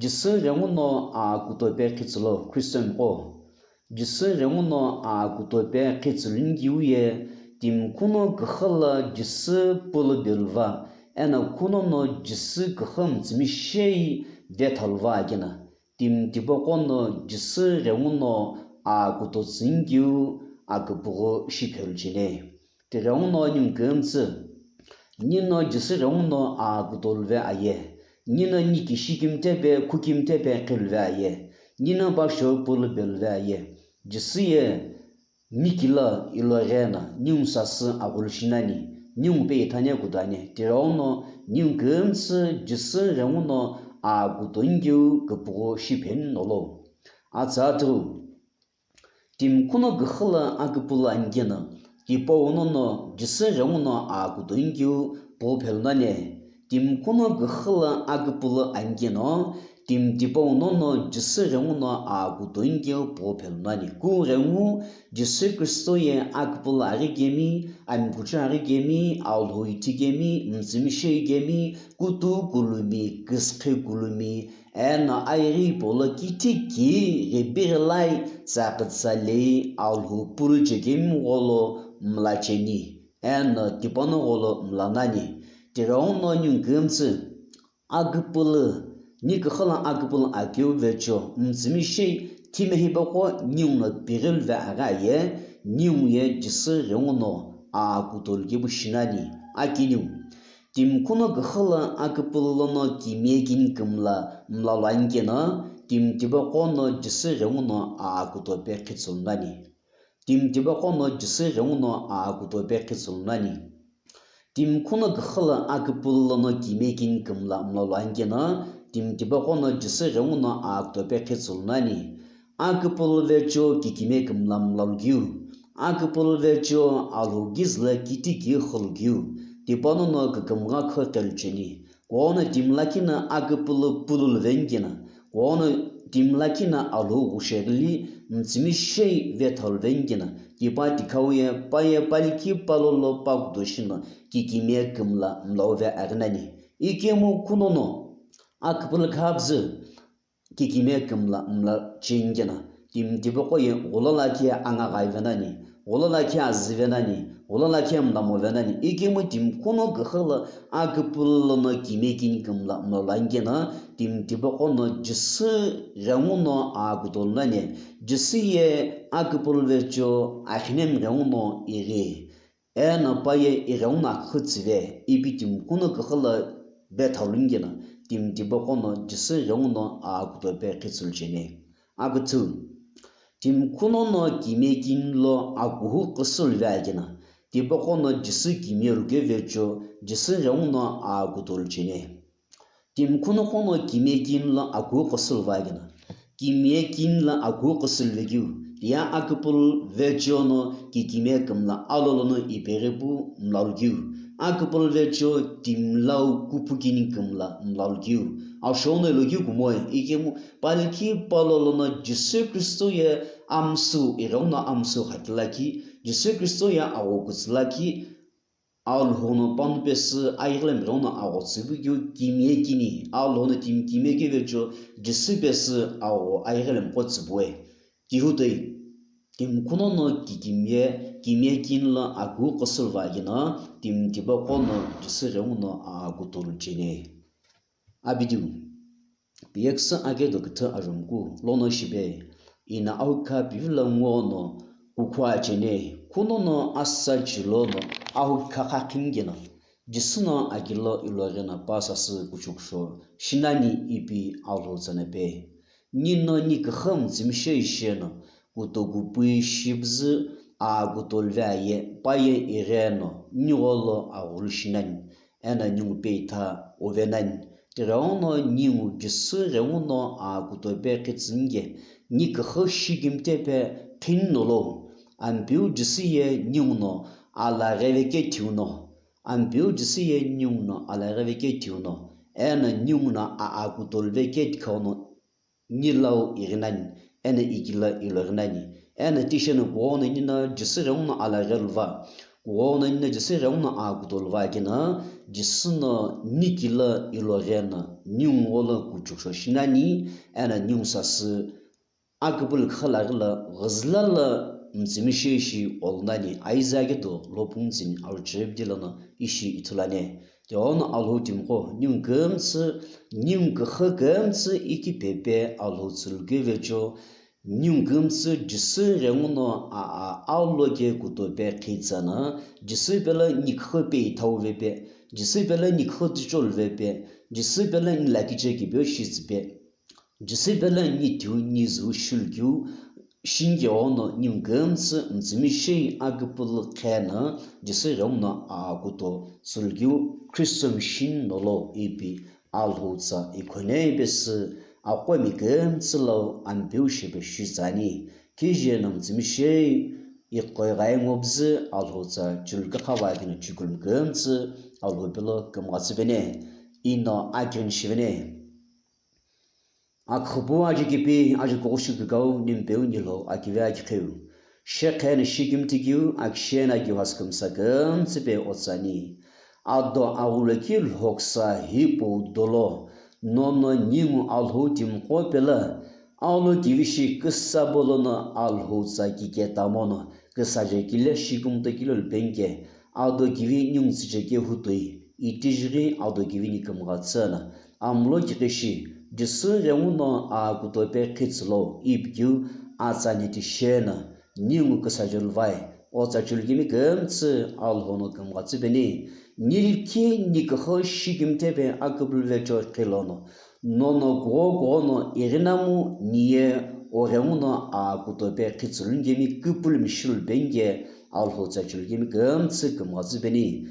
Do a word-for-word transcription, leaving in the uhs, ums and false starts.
Jisü ghenguno aa kutope khitsülo Christian qo. Jisü ghenguno aa kutope khitsülu nikiu ye, timi khuno küxü la Jisü pulu beluva, eno khunono Jisü küxü mütsümishei vethaluva akena, timi tipaqo no Jisü ghenguno aa kutotsü nikiu aküpüghü shiphelu cheni. Tighenguno ningu kümtsü, nino Jisü ghenguno aa kutoluve aye, nino ni kishi kimtepe, khu kimtepe khiluve aye, nino basho pulu beluve aye, Jisü ye nikila ilo ghena, ningu sasü aghulu shinani, ningu pe ithani kudani, tighenguno ningu kümtsü Jisü ghenguno aa kuto nikiu küpüghü shipheni nolo. Atsa athu, timi khuno küxü la aküpülo anikeno, tipau nono Jisü ghenguno aa kuto nikiu püghü phelu nani. Timi khuno küxü la aküpülo anikeno, timi tipau nono Jisü ghenguno aa kuto nikiu püghü phelu nani. Ku ghengu Jisü Kristo ye aküpülo aghi kemi, amikuchu aghi kemi, Alhou ithi kemi, mütsümishei kemi, kutu kulumi, küsükhe kulumi, eno ayeghi hipau lo kithi ki ghibighi lai tsakütsa lei Alhou pulu chekemi gholo mla cheni, eno tipano gholo mla nani. Tighenguno ningu kümtsü, aküpülo, ni küxü la aküpülo akeu vecho, mütsümishei thime hipaqo ninguno pighiluve aghi aye, ningu ye Jisü ghenguno aa kutolu kepu shinani, akiniu. Timi khuno küxü la aküpülo lono kimiye kini kümla mlalu anikeno, timi tipaqo no Jisü ghenguno aa kutope khitsülu nani. Timi tipaqo no Jisü ghenguno aa kutope khitsülu nani. Timi khuno küxü la aküpülo lono kimiye kini kümla mlalu anikeno, timi tipaqo no Jisü ghenguno aa kutope khitsülu nani. Aküpülo vecho kikimiye kümla mlalu kiu. Aküpülo vecho Alhou kizü la kithi ki xülu kiu. Tipano no kükümgha khü qhelu cheni. Kuono timi lakhi no aküpülo pululuve nikeno, kuono timi lakhi no Alhou ghushekili mütsümishei vethaluve nikeno, tipa tikhau ye pa ye palikhi palolo pakuto shino kikimiye kümla mlauve aghi nani. Ikemu khunono aküpülo khapüzü kikimiye kümla mla cheni keno, timi tipaqo ye ghulo lakhi anga ghaive nani, ghulo lakhi azüve nani, ghulo lakhi mlamove nani, ikemu timi khuno küxü la aküpülo lono kimiye kini kümla mlalu anikeno, timi tipaqo no Jisü ghenguno aa kutolu nani, Jisü ye aküpülo vecho axinemi ghenguno ighi. Eno pa ye ighenguno aküxü tsüve, ipi timi khuno küxü la vethalu nikeno, timi tipaqo no Jisü ghenguno aa kutope khitsülu cheni. Aküthü, timi khunono kimiye kini lo akuhu qüsüluve akeno, tipaqo no Jisü kimiye luke vecho, Jisü ghenguno aa kutolu cheni. Timi khuno qo no kimiye kini lo akuhu qüsüluve akeno, kimiye kini lo akuhu qüsüluve kiu, tiye aküpülo vecho no kikimiye kümla alolo no ipeghi pu mlalu kiu. Aküpülo vecho timi lau kupu kini kümla mlalu kiu. Asho no ilo kiu kumoe, ikemu palikhi palolo no Jisü Kristo ye amsü, ighenguno amsü khathi lakhi, Jisü Kristo ye agho kutsü lakhi, Alhou no panu pesü ayighile mghenguno agho tsüpu kiu kimiye kini, Alhou no timi kimiye keu vecho Jisü pesü agho ayighile mqo tsüpue. Tihu toi, timi khunono kikimiye, kimiye kini lo akuhu qüsüluve akeno, timi tipaqo no Jisü ghenguno aa kutolu cheni. Abidiu, piyeküsü akedo küthü arümku lono shipe, ina ahukha pivilo ngo no kukhua cheni, khunono asa chilo no ahukha khakhi nikeno, Jisü no akilo ilo ghena pa sasü kuchukusho shinani ipi Alhou tsünape. Nino ni küxü mütsümishei sheno, kuto kupui shipüzü aa kutoluve aye, pa ye igheno, ni gholo aghulu shinani, eno ningu pe itha uve nani. Tighenguno ningu Jisü ghenguno aa kutope khitsü nike, ni küxü shi kimtepe khini nolo, Ampeu Jisü ye ninguno ala gheve kethiu no, Ampeu Jisü ye ninguno ala gheve kethiu no, eno ninguno aa kutoluve ketikhau no, ni lau ighi nani, eno ikilo ilo ghi nani, eno tisheno kuono nino Jisü ghenguno ala gheluva, Kughenguno nino Jisü ghenguno aa kuto luvakeno, Jisü no niki lo ilo gheno, ningu gholo kuchukshou shinani, eno ningu sasü aküpülü khalaghi lo ghüzüla lo mütsümishei ishi olunani, aiza keto lopungtsüni aluchepdi lono ishi ithulani. Tighenguno Alhou timiqo, ningu kümtsü, ningu küxü kümtsü ikipepe Alhou tsülukeu vecho, ningu kümtsü Jisü ghenguno aa, aa, alo ke kutope khitsüno, Jisü pelo ni küxü pe ithau vepe, Jisü pelo ni küxü ticholu vepe, Jisü pelo ni lakiche kipeu shitsüpe. Jisü pelo ni tiu ni züu shilukeu, shinike ono ningu kümtsü mütsümishei aküpülü kheno, Jisü ghenguno aa kuto tsülukeu Kristo machine nolo ipi Alhou tsa ikhonai pesü aqomi kümtsü lo Ampeu shepe shitsüani. Kije no mütsümishei iqoi ghai ngobzü Alhou tsa chulukeu khava keno chikulu kümtsü Alhou pelo kümghatsü veni, ino akighini shiveni. Akhupu aji kipi aji kuxu shikükau nimpeu nilo akive akiqhiu. Shekhe no shikimthi keu akishe no akiu asükümsa kümtsüpe otsüani. Ado aghulokeu lhoksa hipau dolo, nono ningu Alhou timiqo pelo, alo kivishi küsa polono Alhou tsa kiketamono, küsaje kile shikimtho kile lupenike, ado kivi ningu tsüje kehutoi, itijighi ado kivi ni kümghatsü no, amulo kiqishi, Jisü ghenguno aa kutope khitsülo, ipikeu atsa niti sheno, ningu küsaje luvai, otsa chulukemi kümtsü Alhou no kümghatsü veni, ni likhi ni küxü shikimthepe aküpülü vecho khilono, nono kugho kughono ighinamu niye o ghenguno aa kutope khitsüluni kemi küpülü mishi lupenike Alhou tsa chulukemi kümtsü kümghatsü veni.